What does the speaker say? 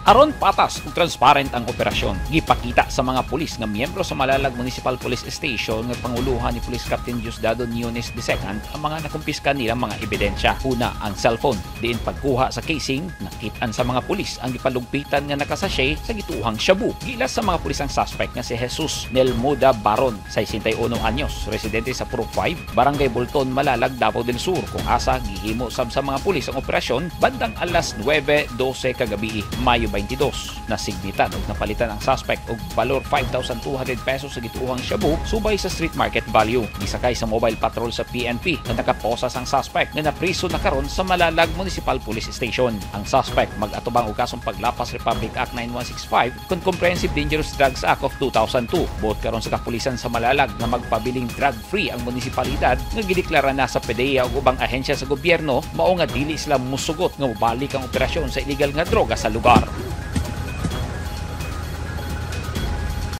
Aron patas ug transparent ang operasyon, gipakita sa mga pulis nga miyembro sa Malalag Municipal Police Station nga panguluhan ni Police Captain Diosdado Niones II ang mga nakumpiska nilang mga ebidensya. Una, ang cellphone. Diin pagkuha sa casing, nakitaan sa mga pulis ang gipalugpitan nga nakasashay sa gituhang shabu. Gilas sa mga pulis ang suspect nga si Jesus Nelmuda Baron, 61 anyos, residente sa Purok 5, Barangay Bulton, Malalag, Davao del Sur, kung asa gihimo sab sa mga pulis ang operasyon bandang alas 9:12 kagabi, Mayo 22. Nasignitan og napalitan ang suspect og balor 5,200 pesos sa gituohang shabu subay sa street market value. Gisakay sa mobile patrol sa PNP na nakaposas ang suspect nga napriso na karon sa Malalag Municipal Police Station. Ang suspect mag-atubang og kasong paglapas Republic Act 9165 kon Comprehensive Dangerous Drugs Act of 2002. Buot karon sa kapulisan sa Malalag nga magpabiling drug-free ang munisipalidad nga gideklara na sa PDEA ug ubang ahensya sa gobyerno, mao nga dili sila musugot nga mobalik ang operasyon sa illegal nga droga sa lugar.